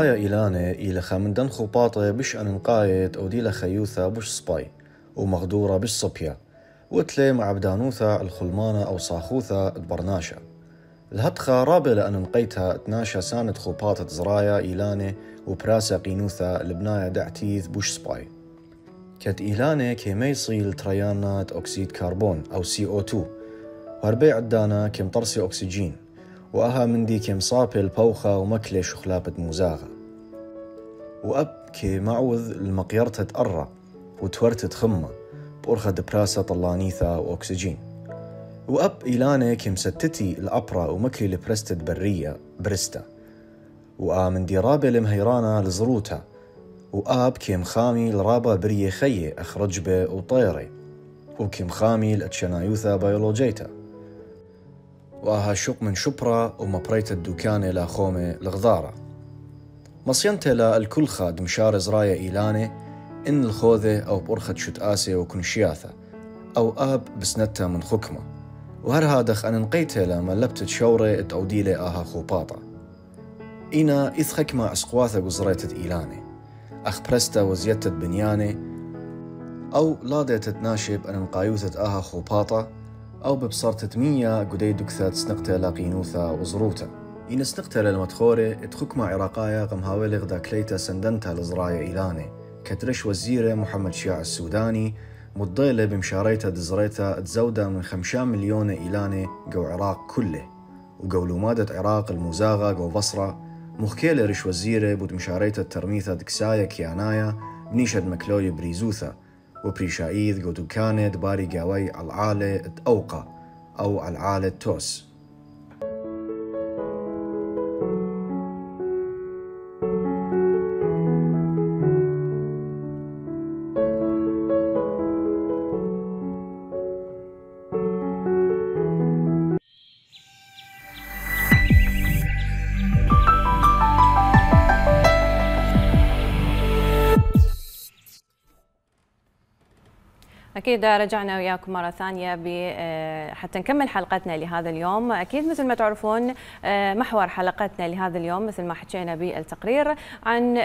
زرايا إيلاني إلى خامندن خباطة بش أن نقايت أو ديلا خيوثة بش سباي ومغدورة بش صبيا وتلي مع بدانوثة الخلمانة أو صاخوثة البرناشة الهتخة رابع لأن نقيتها 12 سانة خباطة زرايا إيلاني وبراسة قينوثة لبناية دعتيث بش سباي كت إيلاني كيميصي التريانات أكسيد كربون أو CO2 وهربيع عدانا كم طرسي أكسجين وأها مندي كم صابي البوخة ومكلي شخلابة موزاغة وأب كي معوذ المقيرتة تقرى وتورتت خمة بأرخة دبراسة طلانيثة وأكسجين وأب إيلاني كم ستتي الأبرة ومكلي لبرستة برية برستا وآمن دي رابي المهيرانة لزروتها وآب كم خامي الرابة بريه خيه أخرجبه وطيري وكم خامي الأتشنايوثة بيولوجيتا وآها شق من شبرة ومبريت الدكانة لاخومة لغضارة مصينته الكل خاد مشار زرايا إيلاني إن الخوذة أو بأرخة شتآسة وكنشياثة أو آب بسنتها من خكمة وهر هادخ أن نقيته لما لبتت شورة تأوديلي آها خوباطة إنا إذ خكمة أسقواثة قزريتت إيلاني أخ برستا وزيتت بنياني أو لادت تناشب أن نقايوثت آها خوباطة أو ببصرت مية قدي دكثات سنقتة لاقينوثة وزروتا إن سنقتة للمدخورة تخكمة عراقايا غمهاولي غدا كليتا سندنتها لزرايا إيلاني كترش وزيرة محمد شياع السوداني مضيلة بمشاريتا دزريتا تزودة من 5 مليون إيلاني جو عراق كله وقو لومادة عراق المزاغة جو بصرة مخكيلة رش وزيرة بود مشاريتا ترميثة دكسايا كيانايا بنيشد مكلوي بريزوثة وبريشايذ جو دكانة دباري قاوي على العالة أوقا أو على العالة توس أكيد رجعنا وياكم مرة ثانية حتى نكمل حلقتنا لهذا اليوم. أكيد مثل ما تعرفون محور حلقتنا لهذا اليوم مثل ما حكينا بالتقرير عن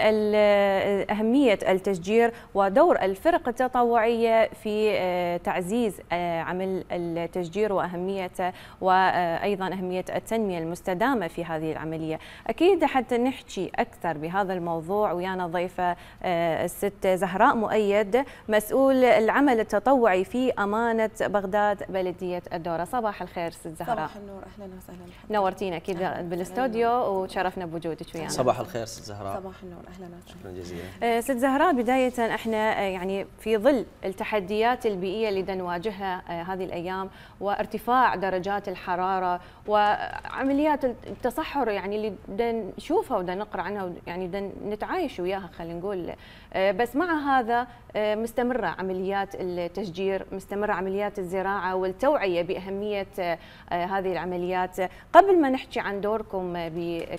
أهمية التشجير ودور الفرق التطوعية في تعزيز عمل التشجير وأهميته وأيضا أهمية التنمية المستدامة في هذه العملية. أكيد حتى نحكي أكثر بهذا الموضوع ويانا ضيفة الست زهراء مؤيد مسؤول العمل التطوعي في أمانة بغداد بلدية الدورة. صباح الخير ست زهراء. صباح النور، أهلا وسهلا. نورتينا أكيد بالاستوديو وتشرفنا بوجودك ويانا. صباح الخير ست زهراء. صباح النور، أهلا وسهلا. شكرا جزيلا. ست زهراء، بداية احنا يعني في ظل التحديات البيئية اللي نواجهها هذه الأيام وارتفاع درجات الحرارة وعمليات التصحر يعني اللي بدنا نشوفها وبدنا نقرأ عنها يعني بدنا نتعايش وياها خلينا نقول، بس مع هذا مستمرة عمليات التشجير، مستمرة عمليات الزراعة والتوعية بأهمية هذه العمليات. قبل ما نحكي عن دوركم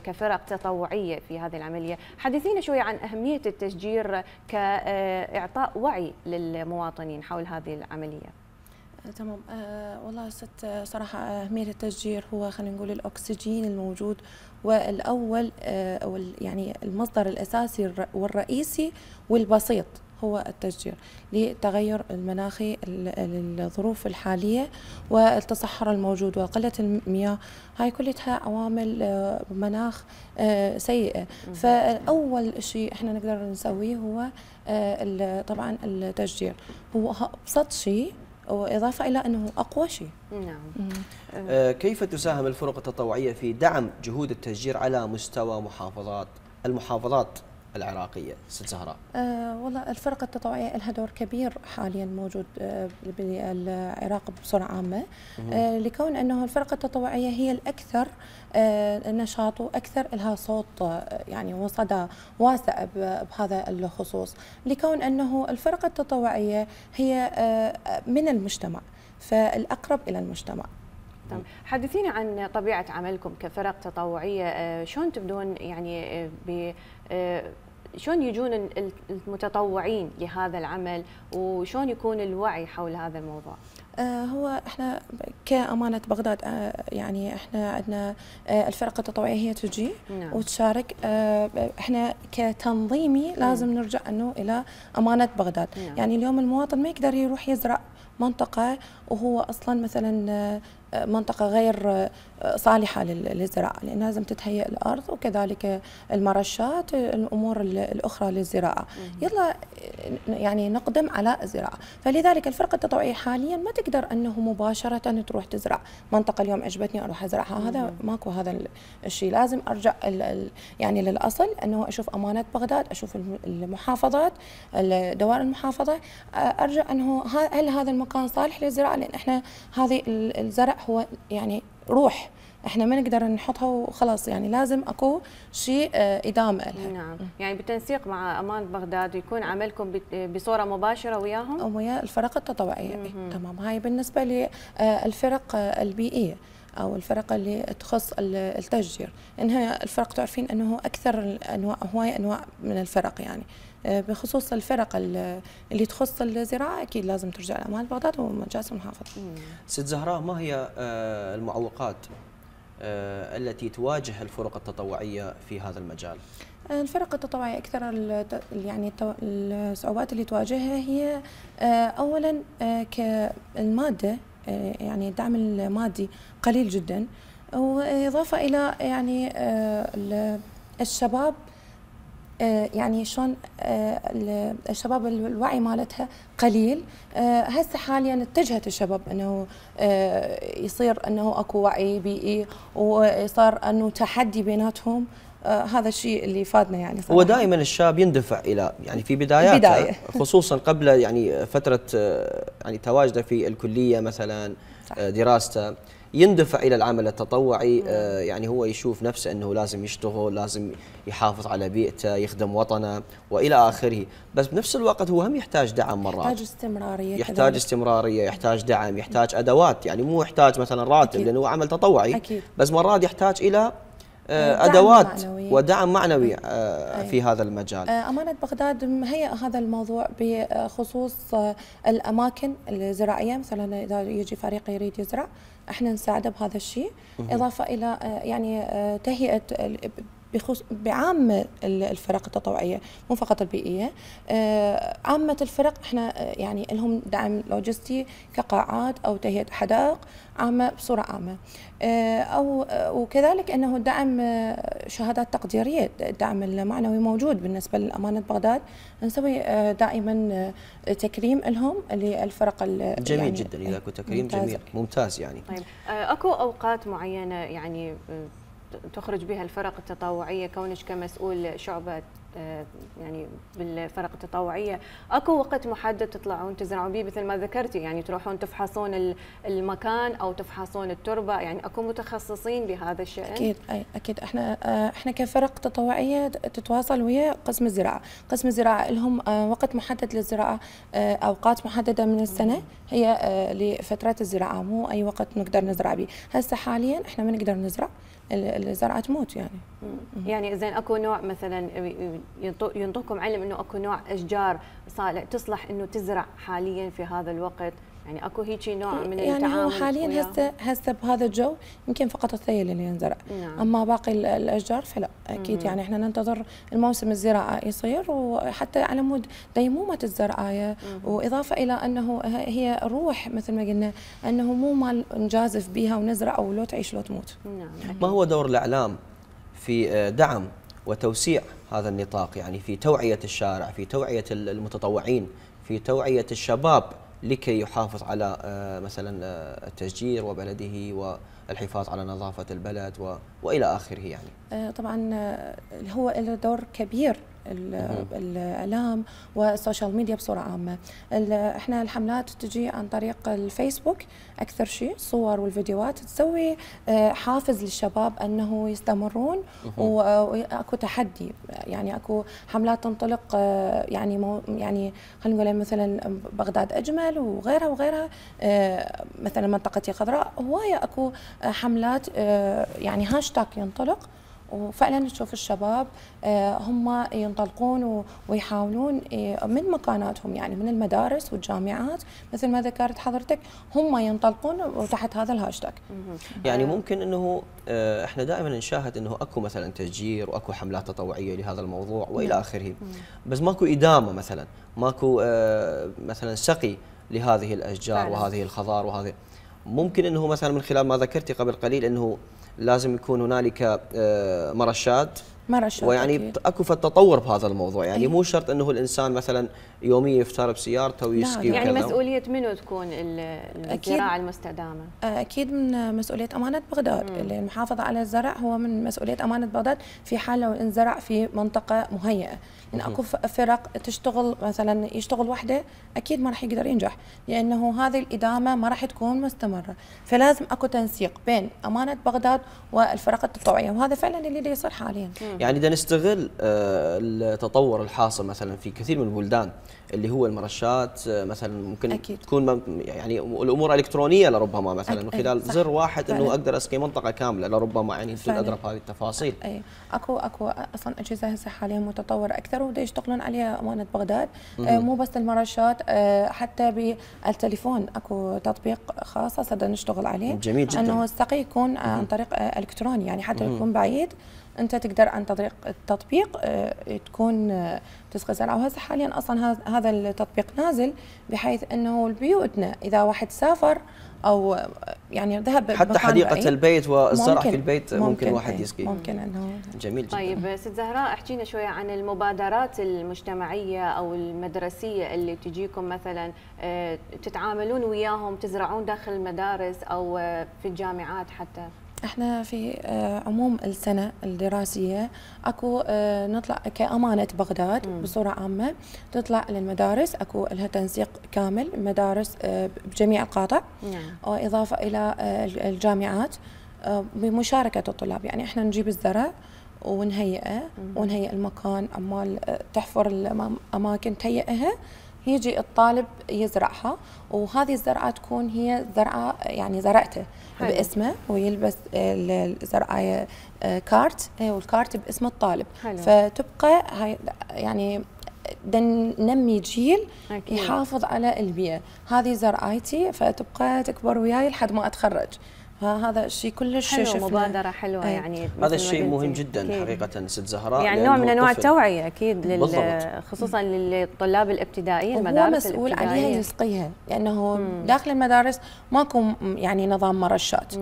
كفرق تطوعية في هذه العملية، حدثينا شوي عن أهمية التشجير كإعطاء وعي للمواطنين حول هذه العملية. تمام. والله ست صراحة أهمية التشجير هو خلينا نقول الأكسجين الموجود والأول أو يعني المصدر الأساسي والرئيسي والبسيط هو التشجير للتغير المناخي، الظروف الحالية والتصحر الموجود وقلة المياه، هاي كلها عوامل مناخ سيئة. فأول شيء احنا نقدر نسويه هو طبعا التشجير، هو أبسط شيء وإضافة إلى أنه أقوى شيء. نعم. كيف تساهم الفرق التطوعية في دعم جهود التشجير على مستوى المحافظات العراقية ست زهراء؟ والله الفرق التطوعية لها دور كبير حاليا موجود بالعراق بصورة عامة، لكون أنه الفرق التطوعية هي الأكثر نشاط وأكثر لها صوت يعني وصدى واسع بهذا الخصوص، لكون أنه الفرق التطوعية هي من المجتمع فالأقرب إلى المجتمع. حدثينا عن طبيعة عملكم كفرق تطوعية، شلون تبدون يعني شلون يجون المتطوعين لهذا العمل وشلون يكون الوعي حول هذا الموضوع؟ هو احنا كأمانة بغداد يعني احنا عندنا الفرق التطوعية هي تجي وتشارك. احنا كتنظيمي لازم نرجع انه الى أمانة بغداد. يعني اليوم المواطن ما يقدر يروح يزرع منطقة وهو اصلا مثلا منطقة غير صالحة للزراعة، لأن لازم تتهيأ الأرض وكذلك المرشات الأمور الأخرى للزراعة. يلا يعني نقدم على الزراعة. فلذلك الفرقة التطوعية حاليا ما تقدر أنه مباشرة تروح تزرع منطقة اليوم عجبتني أروح أزرعها، هذا ماكو هذا الشيء. لازم أرجع يعني للأصل، أنه أشوف أمانة بغداد، أشوف المحافظات، دوائر المحافظة، أرجع أنه هل هذا المكان صالح للزراعة، لأن إحنا هذه الزرع هو يعني روح، احنا ما نقدر نحطها وخلاص، يعني لازم اكو شيء ادامه لها. نعم، يعني بالتنسيق مع امانه بغداد يكون عملكم بصوره مباشره وياهم او ويا الفرق التطوعيه. تمام. هاي بالنسبه للفرق البيئيه او الفرق اللي تخص التشجير، انها الفرق تعرفين انه اكثر الانواع، هواي انواع من الفرق. يعني بخصوص الفرق اللي تخص الزراعه اكيد لازم ترجع لامانه بغداد ومجالس المحافظه. ست زهراء، ما هي المعوقات التي تواجه الفرق التطوعيه في هذا المجال؟ الفرق التطوعيه اكثر يعني الصعوبات اللي تواجهها هي اولا كالماده، يعني الدعم المادي قليل جدا، واضافه الى يعني الشباب، يعني شلون الشباب الوعي مالتها قليل. هسه حاليا اتجهت الشباب انه يصير انه اكو وعي بيئي، وصار انه تحدي بيناتهم. هذا الشيء اللي فادنا يعني صراحة. هو دائما الشاب يندفع الى يعني في بداياته خصوصا قبل يعني فتره يعني تواجده في الكليه مثلا، دراسته، يندفع الى العمل التطوعي. يعني هو يشوف نفسه انه لازم يشتغل، لازم يحافظ على بيئته، يخدم وطنه والى اخره، بس بنفس الوقت هو هم يحتاج دعم مرات، يحتاج استمراريه، يحتاج استمراريه، يحتاج دعم، يحتاج ادوات. يعني مو يحتاج مثلا راتب لانه هو عمل تطوعي أكيد. بس مرات يحتاج الى ادوات ودعم معنوي في هذا المجال. امانه بغداد مهيئ هذا الموضوع بخصوص الاماكن الزراعيه. مثلا اذا يجي فريق يريد يزرع احنا نساعده بهذا الشيء، اضافه الى يعني تهيئه بعامة الفرق التطوعية، مو فقط البيئية. عامة الفرق احنا يعني لهم دعم لوجستي كقاعات او تهيئة حدائق عامة بصورة عامة، او وكذلك انه دعم شهادات تقديرية، الدعم المعنوي موجود بالنسبة لأمانة بغداد. نسوي دائما تكريم لهم للفرق. جميل يعني جدا اذا كنت تكريم جميل ممتاز. يعني طيب اكو اوقات معينة يعني تخرج بها الفرق التطوعية، كونك كمسؤول شعبة يعني بالفرق التطوعية، اكو وقت محدد تطلعون تزرعون به مثل ما ذكرتي، يعني تروحون تفحصون المكان او تفحصون التربة، يعني اكو متخصصين بهذا الشأن؟ اكيد اكيد. احنا كفرق تطوعية تتواصل ويا قسم الزراعة. قسم الزراعة لهم وقت محدد للزراعة، اوقات محددة من السنة هي لفترة الزراعة، مو اي وقت نقدر نزرع به. هسه حاليا احنا ما نقدر نزرع، الزرعه تموت يعني. يعني زين اكو نوع مثلا ينطوكم علم انه اكو نوع اشجار صالح تصلح انه تزرع حاليا في هذا الوقت، يعني اكو هيجي نوع من يعني التعامل؟ هو حاليا هسه بهذا الجو يمكن فقط الثيل اللي ينزرع. نعم. اما باقي الاشجار فلا اكيد. يعني احنا ننتظر الموسم الزراعه يصير، وحتى على مود ديمومه الزرعايه، واضافه الى انه هي روح مثل ما قلنا، انه مو مال نجازف بها ونزرع او لو تعيش لو تموت. نعم. ما هو دور الاعلام في دعم وتوسيع هذا النطاق، يعني في توعيه الشارع، في توعيه المتطوعين، في توعيه الشباب لكي يحافظ على مثلا التشجير وبلده والحفاظ على نظافة البلد وإلى آخره؟ يعني طبعا هو له دور كبير الإعلام والسوشيال ميديا بصورة عامة. احنا الحملات تجي عن طريق الفيسبوك أكثر شيء، صور والفيديوهات تسوي حافز للشباب أنه يستمرون، وأكو تحدي. يعني أكو حملات تنطلق يعني خلينا نقول مثلا بغداد أجمل وغيرها وغيرها، مثلا منطقتي خضراء، هواية أكو حملات يعني هاشتاج ينطلق وفعلا تشوف الشباب هم ينطلقون ويحاولون من مكاناتهم، يعني من المدارس والجامعات مثل ما ذكرت حضرتك، هم ينطلقون تحت هذا الهاشتاج. يعني ممكن انه احنا دائما نشاهد انه اكو مثلا تشجير واكو حملات تطوعيه لهذا الموضوع والى اخره، بس ماكو ادامه مثلا، ماكو مثلا سقي لهذه الاشجار وهذه الخضار وهذه. ممكن انه مثلا من خلال ما ذكرتي قبل قليل انه لازم يكون هنالك مرشات ويعني أكيد. اكو تطور بهذا الموضوع، يعني مو شرط انه الانسان مثلا يوميا يفتر بسيارته ويسقي وكذا. يعني مسؤوليه منو تكون الزراعه المستدامه؟ اكيد من مسؤوليه امانه بغداد، اللي المحافظه على الزرع هو من مسؤوليه امانه بغداد في حال لو انزرع في منطقه مهيئه، لان اكو فرق تشتغل مثلا يشتغل وحده اكيد ما راح يقدر ينجح، لانه هذه الادامه ما راح تكون مستمره، فلازم اكو تنسيق بين امانه بغداد والفرق التطوعيه، وهذا فعلا اللي يصير حاليا. يعني بدنا نستغل التطور الحاصل مثلا في كثير من البلدان اللي هو المرشات، مثلا ممكن أكيد. تكون يعني الامور الكترونيه لربما مثلا من خلال زر واحد انه اقدر اسقي منطقه كامله لربما، يعني بدون ادرى بهذه التفاصيل. اي اكو اصلا اجهزه هسه حاليا متطوره اكثر ودا يشتغلون عليها امانه بغداد، مو بس المرشات، حتى بالتليفون اكو تطبيق خاص هسه نشتغل عليه. جميل جدا. انه السقي يكون عن طريق الكتروني، يعني حتى يكون بعيد انت تقدر عن طريق التطبيق تكون تسقي زرعه. وهسه حاليا اصلا هذا التطبيق نازل بحيث انه بيوتنا اذا واحد سافر او يعني ذهب حتى حديقه البيت والزرع في البيت ممكن واحد يسقي. ممكن انه جميل جدا. طيب ست زهراء، احكينا شويه عن المبادرات المجتمعيه او المدرسيه اللي تجيكم مثلا تتعاملون وياهم، تزرعون داخل المدارس او في الجامعات حتى. احنا في عموم السنه الدراسيه اكو نطلع كامانه بغداد بصوره عامه، تطلع للمدارس، اكو لها تنسيق كامل مدارس بجميع القاطع، واضافه الى الجامعات بمشاركه الطلاب. يعني احنا نجيب الزرع ونهيئه ونهيئ المكان، امال تحفر الاماكن تهيئها، يجي الطالب يزرعها، وهذه الزرعه تكون هي زرعه يعني زرعته باسمه، ويلبس الزرعه كارت، والكارت باسم الطالب. حلو. فتبقى هاي يعني ننمي جيل أكيد. يحافظ على البيئه، هذه زرعايتي فتبقى تكبر وياي لحد ما اتخرج. فهذا الشيء كلش حلو، مبادرة حلوة. يعني هذا الشيء مهم جدا أكيد. حقيقة ست زهراء، يعني نوع من انواع التوعية اكيد خصوصا للطلاب الابتدائيين، المدارس هو مسؤول عليها يسقيها، لانه داخل المدارس ماكو يعني نظام مرشات.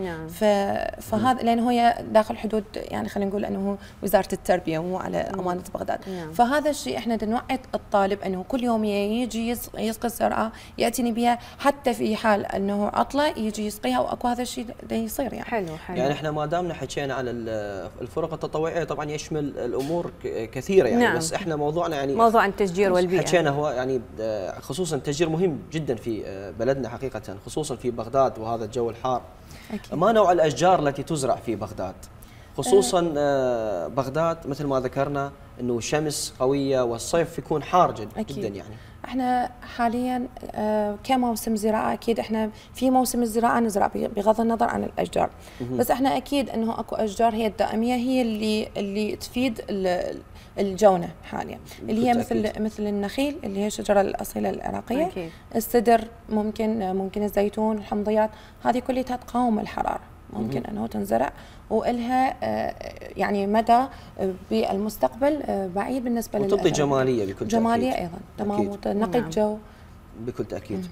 فهذا لانه هي داخل حدود يعني خلينا نقول انه وزارة التربية مو على امانة بغداد. فهذا الشيء احنا نوعي الطالب انه كل يوم يجي يسقي الزرعة، ياتيني بها حتى في حال انه عطلة يجي يسقيها، واكو هذا الشيء يصير. يعني حلو. يعني احنا ما دامنا حكينا عن الفرق التطوعيه طبعا يشمل الامور كثيره يعني. نعم. بس احنا موضوعنا يعني موضوع التشجير والبيئه حكينا هو يعني خصوصا التشجير مهم جدا في بلدنا حقيقه، خصوصا في بغداد وهذا الجو الحار. أكيد. ما نوع الاشجار التي تزرع في بغداد؟ خصوصا بغداد مثل ما ذكرنا انه شمس قويه والصيف يكون حار جدا يعني. احنا حاليا كموسم زراعه اكيد احنا في موسم الزراعه نزرع بغض النظر عن الاشجار، بس احنا اكيد انه اكو اشجار هي الدائميه، هي اللي تفيد الجونه حاليا، اللي هي مثل النخيل اللي هي الشجره الاصيله العراقيه. أكيد. السدر، ممكن الزيتون، الحمضيات، هذه كلها تقاوم الحراره، ممكن انه تنزرع والها يعني مدى بالمستقبل بعيد بالنسبه وتعطي جماليه بكل تاكيد. جماليه ايضا تمام، وتنقي الجو بكل تاكيد.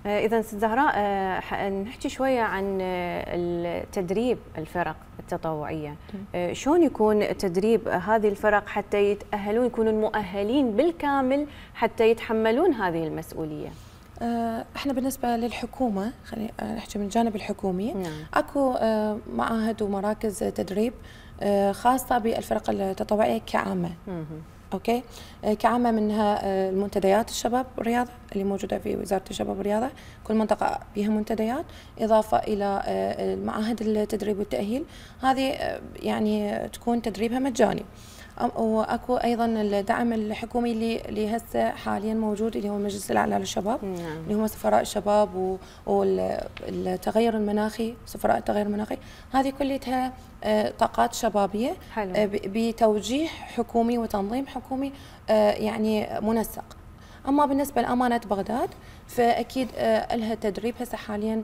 اذا ست زهراء نحكي شويه عن التدريب الفرق التطوعيه، شلون يكون تدريب هذه الفرق حتى يتاهلون، يكونون مؤهلين بالكامل حتى يتحملون هذه المسؤوليه؟ احنا بالنسبه للحكومه خلينا نحكي من الجانب الحكومي. اكو معاهد ومراكز تدريب خاصه بالفرق التطوعيه كعامه. اوكي، كعامه منها المنتديات الشباب والرياضه اللي موجوده في وزاره الشباب والرياضه، كل منطقه بها منتديات، اضافه الى المعاهد التدريب والتاهيل، هذه يعني تكون تدريبها مجاني. واكو ايضا الدعم الحكومي اللي هسه حاليا موجود، اللي هو المجلس الاعلى للشباب، اللي هم سفراء الشباب والتغير المناخي، سفراء التغير المناخي. هذه كلها طاقات شبابيه حلو. بتوجيه حكومي وتنظيم حكومي يعني منسق. اما بالنسبه لامانه بغداد فاكيد لها تدريب هسه حاليا.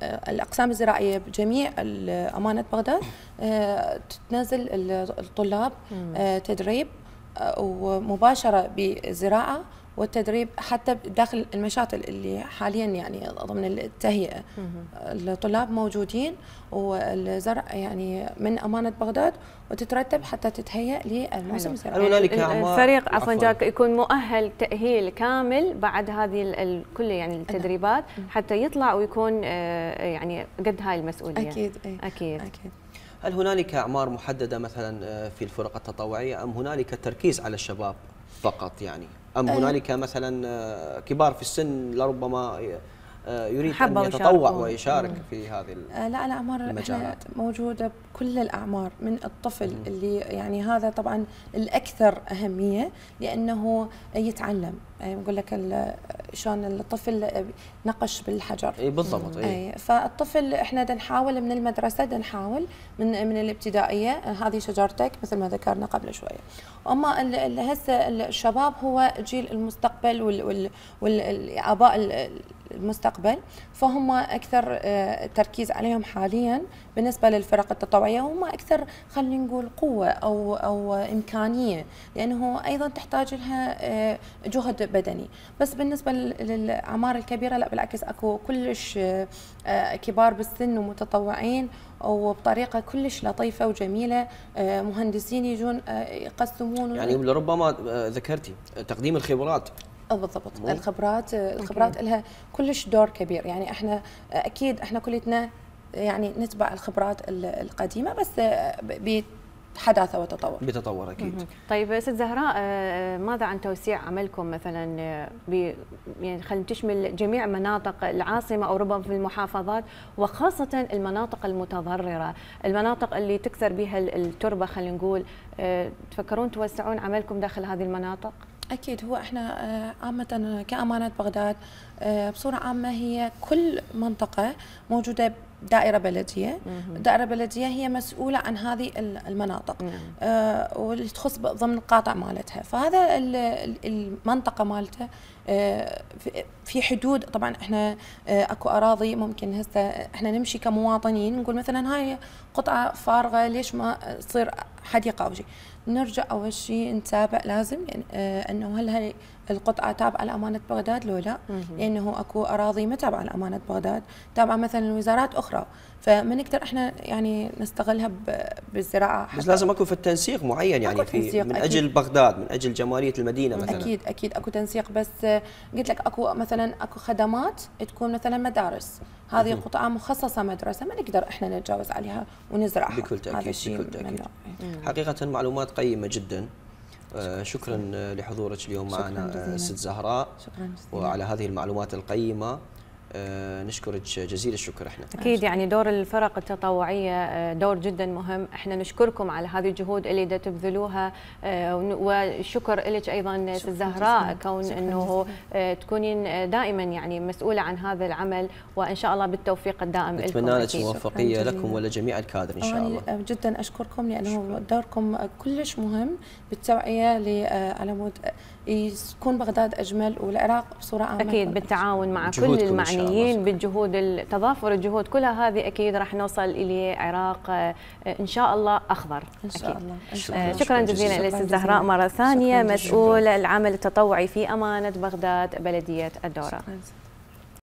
الاقسام الزراعيه بجميع امانه بغداد تنزل الطلاب تدريب ومباشره بالزراعه والتدريب حتى داخل المشاتل اللي حاليا يعني ضمن التهيئه. الطلاب موجودين والزرع يعني من امانه بغداد وتترتب حتى تتهيأ للموسم الزراعي. هنالك الفريق عفوا جاك يكون مؤهل تأهيل كامل بعد هذه كل يعني التدريبات حتى يطلع ويكون يعني قد هاي المسؤوليه. اكيد. هل هنالك اعمار محدده مثلا في الفرق التطوعيه ام هنالك تركيز على الشباب فقط يعني؟ ام هنالك مثلا كبار في السن لربما يريد ان يتطوع ويشارك في هذه لا الاعمار موجوده بكل الاعمار، من الطفل اللي يعني هذا طبعا الاكثر اهميه لانه يتعلم. بقول لك شلون الطفل نقش بالحجر. اي بالضبط. فالطفل احنا نحاول من المدرسه، نحاول من الابتدائيه، هذه شجرتك مثل ما ذكرنا قبل شويه. اما هسه الشباب هو جيل المستقبل والاباء المستقبل، فهم اكثر تركيز عليهم حاليا بالنسبه للفرق التطوعيه، هم اكثر خلينا نقول قوه او امكانيه، لانه ايضا تحتاج لها جهد بدني. بس بالنسبه للاعمار الكبيره لا بالعكس، اكو كلش كبار بالسن ومتطوعين وبطريقه كلش لطيفه وجميله، مهندسين يجون يقسمون. يعني لربما ذكرتي تقديم الخبرات. بالضبط. الخبرات لها كلش دور كبير. يعني احنا اكيد احنا كلنا يعني نتبع الخبرات القديمه بس بحداثه وتطور. بتطور اكيد. طيب ست زهراء، ماذا عن توسيع عملكم مثلا يعني خلينا تشمل جميع مناطق العاصمه او ربما في المحافظات، وخاصه المناطق المتضرره، المناطق اللي تكثر بها التربه خلينا نقول، تفكرون توسعون عملكم داخل هذه المناطق؟ أكيد. هو إحنا عامة كأمانة بغداد بصورة عامة هي كل منطقة موجودة دائرة بلدية. الدائرة البلدية هي مسؤولة عن هذه المناطق واللي تخص ضمن القاطع مالتها. فهذا المنطقة مالته في حدود. طبعا احنا اكو اراضي ممكن هسه احنا نمشي كمواطنين نقول مثلا هاي قطعة فارغة ليش ما تصير حديقة او شيء. نرجع اول شيء نتابع لازم يعني انه هل هاي القطعة تابعة لأمانة بغداد لو لا، لأنه أكو أراضي ما تابعة لأمانة بغداد، تابعة مثلا لوزارات أخرى، فما نقدر إحنا يعني نستغلها بالزراعة. بس لازم أكو في التنسيق معين يعني في من أجل بغداد، من أجل جمالية المدينة مثلا. أكيد أكو تنسيق. بس قلت لك أكو مثلا أكو خدمات تكون مثلا مدارس، هذه قطعة مخصصة مدرسة ما نقدر إحنا نتجاوز عليها ونزرعها. بكل تأكيد. حقيقة معلومات قيمة جدا. شكرا لحضورك اليوم معنا ست زهراء. شكرا وعلى هذه المعلومات القيمة. نشكرك جزيل الشكر. احنا اكيد يعني دور الفرق التطوعيه دور جدا مهم، احنا نشكركم على هذه الجهود اللي دا تبذلوها، والشكر لك ايضا ست زهراء كون انه تكونين دائما يعني مسؤوله عن هذا العمل، وان شاء الله بالتوفيق الدائم لكم. نتمنى لك موفقيه لكم ولجميع الكادر ان شاء الله. جدا اشكركم لانه دوركم كلش مهم بالتوعيه على مود يكون بغداد اجمل والعراق بصوره عامه. اكيد بالتعاون مع كل المعنيين بالجهود، تضافر الجهود كلها هذه اكيد راح نوصل الى عراق ان شاء الله اخضر. ان شاء الله. شكرا جزيلا لست زهراء مره ثانيه، مسؤول العمل التطوعي في امانه بغداد بلديه الدوره.